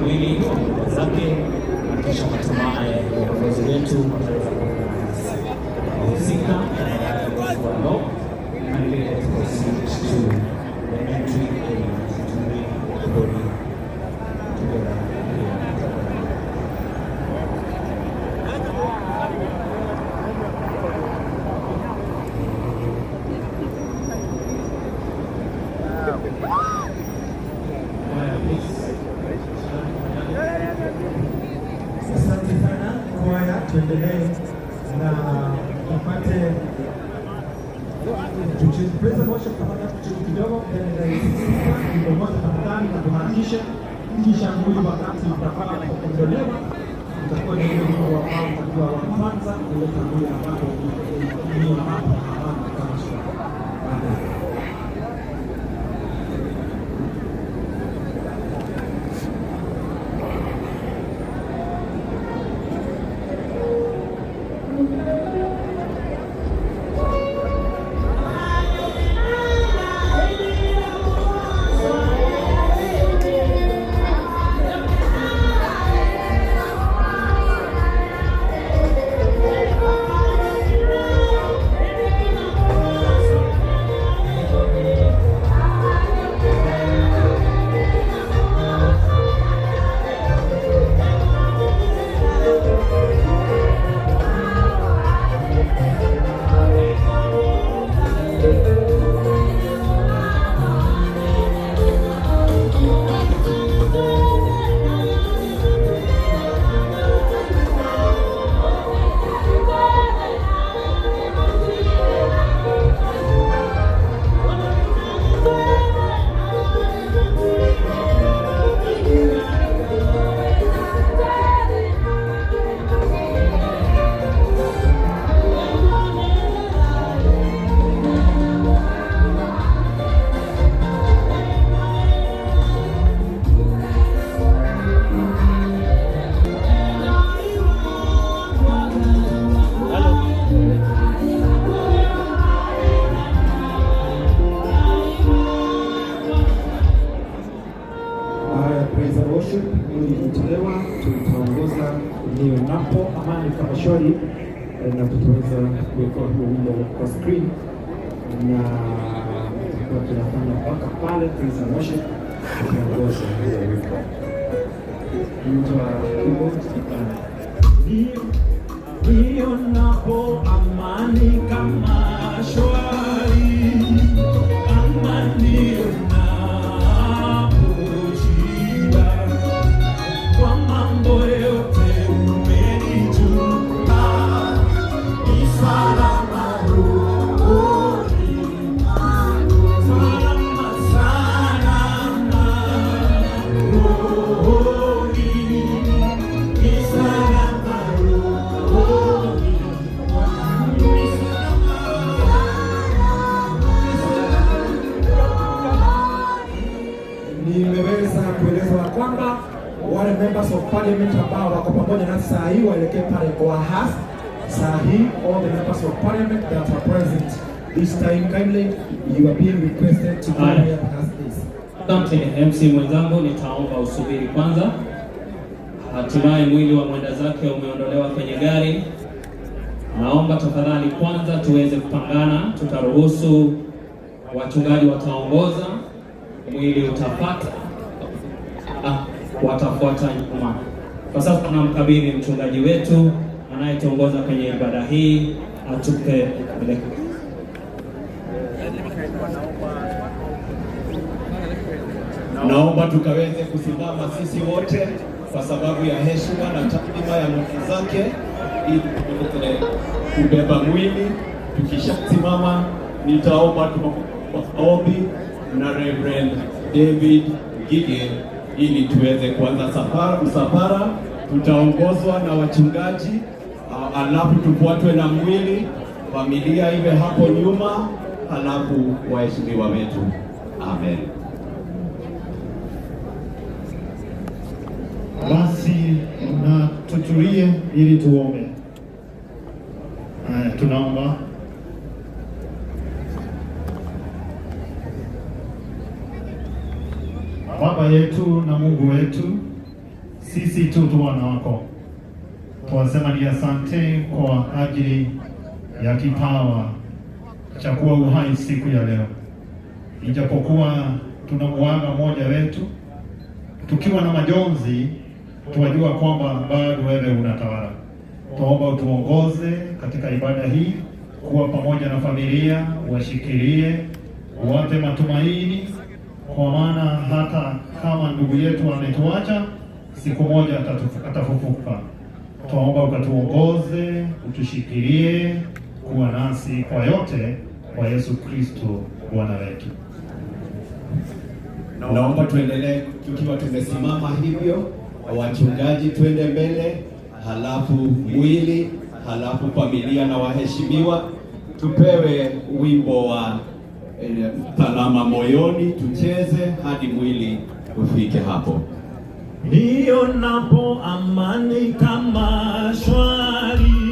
Mwili wa mwenda zake na kisha hatimaye viongozi wetu wataweza kuungana nasi. Wahusika wa kindly let's proceed to the entry area to bring the body together here. Choir, please. Asante sana kwaya, tuendelee na tupate praise and worship, tafadhali tucheze kidogo, then rais spika viongozi tafadhali na tuharakishe, kisha mwili wakati utakapoondolewa utakuwa ni ule wimbo ambao utakuwa wa kwanza kuleta mwili ambapo ni ambapo amani kama baadaye. Haya, praise and worship mwili imetolewa, tutaongoza nionapo amani kama shwari, na tutaweza kuweka huo wimbo kwa screen na tutakuwa tunafanya mpaka pale praise and worship tukiongoza huo wimbo. Mtu wa keyboard. Nionapo amani kama shwari, kama nionapo shida, kwa mambo yote umenijua, ni salama rohoni mwangu, salama salama rohoni, ni salama rohoni mwangu, ni salama. Nimeweza kuelezwa kwamba wale members of parliament ambao wako pamoja nasi saa hii waelekee pale kwa hearse. Saa hii all the members of parliament that are present this time, kindly you are being requested to go Haya. where the hearse is. Asante MC mwenzangu, nitaomba usubiri kwanza. Hatimaye mwili wa mwenda zake umeondolewa kwenye gari. Naomba tafadhali kwanza tuweze kupangana, tutaruhusu wachungaji wataongoza, mwili utapata, watafuata nyuma. Kwa sasa tunamkabidhi mchungaji wetu anayetuongoza kwenye ibada hii atupe mwelekeo. Naomba tukaweze kusimama sisi wote kwa sababu ya heshima na taadhima ya mwenda zake, ili tuweze kubeba mwili. Tukishasimama, nitaomba maombi na Reverend David Gige ili tuweze kuanza safara, msafara. Tutaongozwa na wachungaji, alafu tufuatwe na mwili, familia iwe hapo nyuma, halafu waheshimiwa wetu. Amen. Basi na tutulie ili tuombe. Haya, tunaomba. Baba yetu na Mungu wetu, Sisi tu tu wana wako, twasema ni asante kwa ajili ya kipawa cha kuwa uhai siku ya leo, ijapokuwa tunamuaga mmoja wetu tukiwa na majonzi, tuwajua kwamba bado wewe unatawala. Tuomba utuongoze katika ibada hii, kuwa pamoja na familia, washikilie, wape matumaini, kwa maana hata kama ndugu yetu ametuacha, siku moja atafufuka. Twaomba ukatuongoze, utushikilie, kuwa nasi kwa yote, kwa Yesu Kristo Bwana wetu. Naomba tuendelee tukiwa tumesimama hivyo, wachungaji twende mbele, halafu mwili, halafu familia na waheshimiwa, tupewe wimbo wa Salama Moyoni, tucheze hadi mwili ufike hapo. Nionapo amani kama shwari.